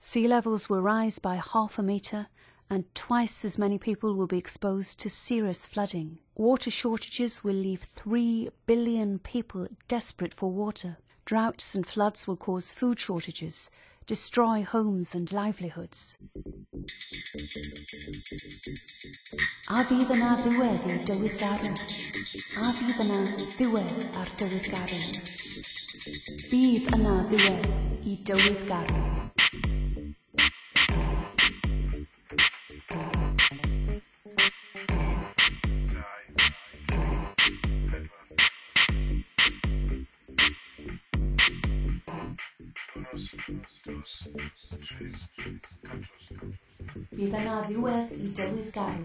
Sea levels will rise by half a metre and twice as many people will be exposed to serious flooding. Water shortages will leave 3 billion people desperate for water. Droughts and floods will cause food shortages, destroy homes and livelihoods. A fydd yna ddiwedd i'r dywydd garw? A fydd yna ddiwedd ar dywydd garw? Bydd yna ddiwedd i dywydd garw. Bydd yna ddiwedd i dywydd garw.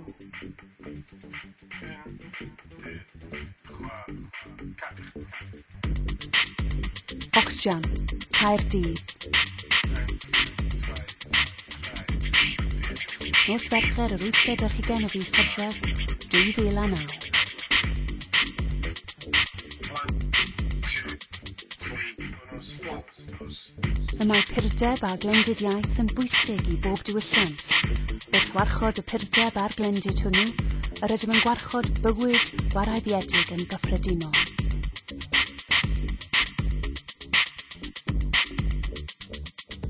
Oxjam, Caerdydd. Nos Fercher yr 8 ar hugain o fis Hydref, 2009. Y mae purdeb a glendid iaith yn bwysig i bob diwylliant. Wrth warchod y purdeb a'r glendid hwnnw, yr ydym yn gwarchod bywyd gwaraddiedig yn gyffredinol.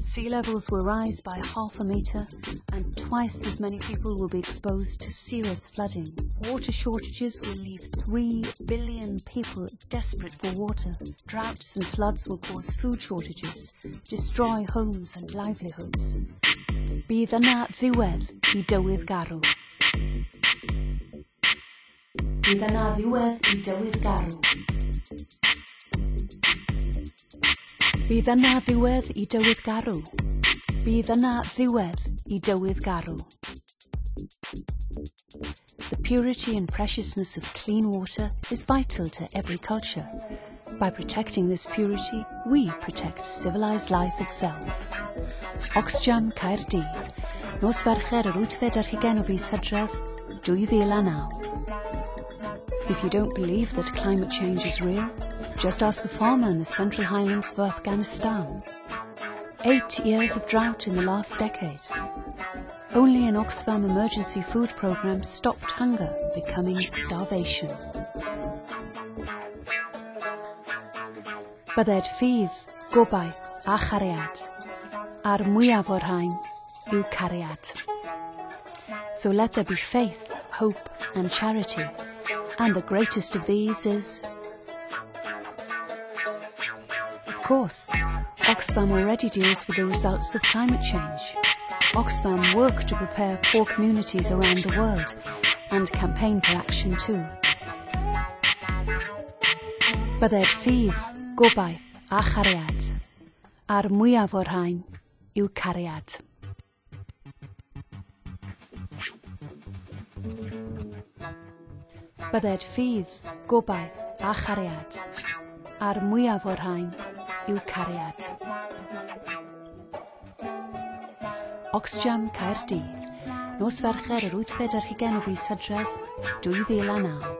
Sea levels will rise by half a metre and twice as many people will be exposed to serious flooding. Water shortages will leave 3 billion people desperate for water. Droughts and floods will cause food shortages, destroy homes and livelihoods. Bydd yna ddiwedd i dywydd garw. Bydd yna ddiwedd i dywydd garw. Bydd yna ddiwedd i dywydd garw. Bydd yna ddiwedd i dywydd garw. The purity and preciousness of clean water is vital to every culture. By protecting this purity, we protect civilized life itself. Oxjam Caerdydd, nos Fercher yr 8fed ar hugain o fis Hydref, 2009. If you don't believe that climate change is real, just ask a farmer in the Central Highlands of Afghanistan. 8 years of drought in the last decade. Only an Oxfam emergency food program stopped hunger becoming starvation. Bydded ffydd, gobaith a chariad, a'r mwyaf o'r rhain yw cariad. So let there be faith, hope and charity, and the greatest of these is... Of course, Oxfam already deals with the results of climate change. Oxfam work to prepare poor communities around the world and campaign for action too. Bydded ffydd, gobaith a chariad, a'r mwyaf o'r rhain yw cariad. Bydded ffydd, gobaith a chariad, a'r mwyaf o'r rhain yw cariad. Oxjam Caerdydd, nos Fercher yr 8fed ar hugain o fis Hydref, 2009.